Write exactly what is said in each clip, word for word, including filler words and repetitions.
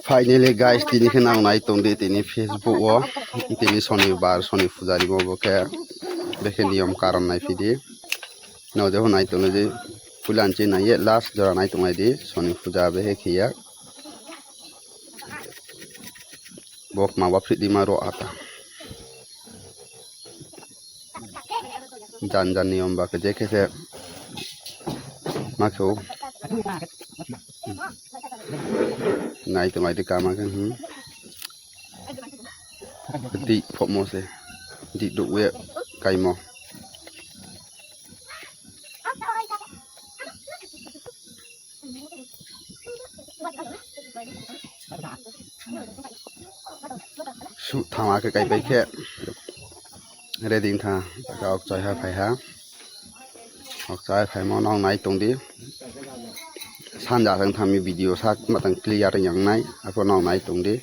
Finally guys, tini khe nang nai tongdi tini Facebook o, tini Sonibar, Soni puja ni bo khe, bekhe niyom karon nai phidi. No, je nai tongdi, puila anchi nai ye last jora nai tongnai di, Soni puja bekhe khiya. Bok ma ba phidi ma ro ata. Jan jan niyom ba khe je khe se ma khe o. Nai tonglai di kama khe, hmm. Di phokmo se. Di duk we kaimo. Su thama khe kai pai khe ready wngkha, ok chai ha phai ha, ok chai phaimo nong nai tongdi. Sanja thang thami video sak matang clear yang nai, ako nong nai tongdi.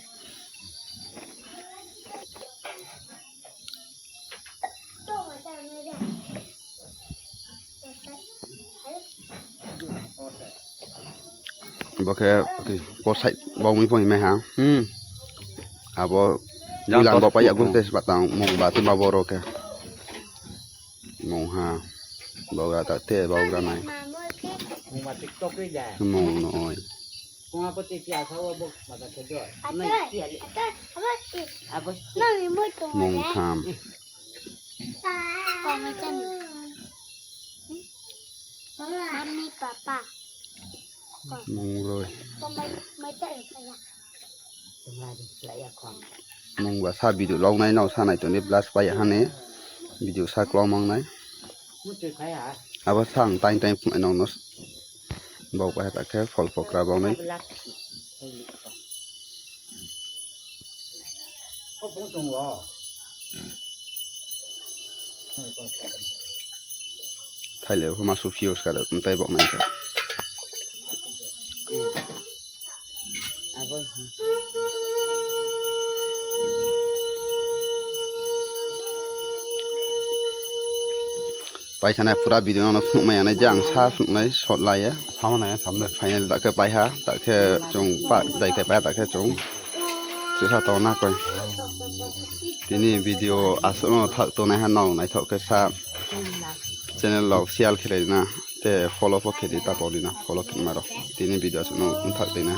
Bo khe, okay, bo side bo mui phone himai ha. Hmm. Abo jang puila tos bo pai phone aku phone. Tes batang mung ba tu ma boro khe. Mung ha. Bogra ta te bogra nai. Mung ma TikTok ri ja. Mung no oi. Kung apa te ti asa wa bo mata khe jo. Nai ti ali. Ako. Mung tham. Mami, papa. Mung roi. Mung ba sa video log nai no sa nai toni plus pai hani video sa klong mang nai. Abo sa ang time time phunai nong nos. Bok bai ta khe phol pokra bok nai. Thaile huma su fios ka da tei bok nai ka. Paisana pura video no phunukmai anai je ang sa phunuknai shot laiya. Samo nai samne. Final dakhe paiha, dakhe chwng pa, daikhe paiha, dakhe chwng. Chwsa tongna koi. Tini video aswkno thak tongnai ha nong naithok khe sa channel rok share khlai na te follow pho khe di ta pori na follow khe ma rok. Tini video aswkno thak twi na.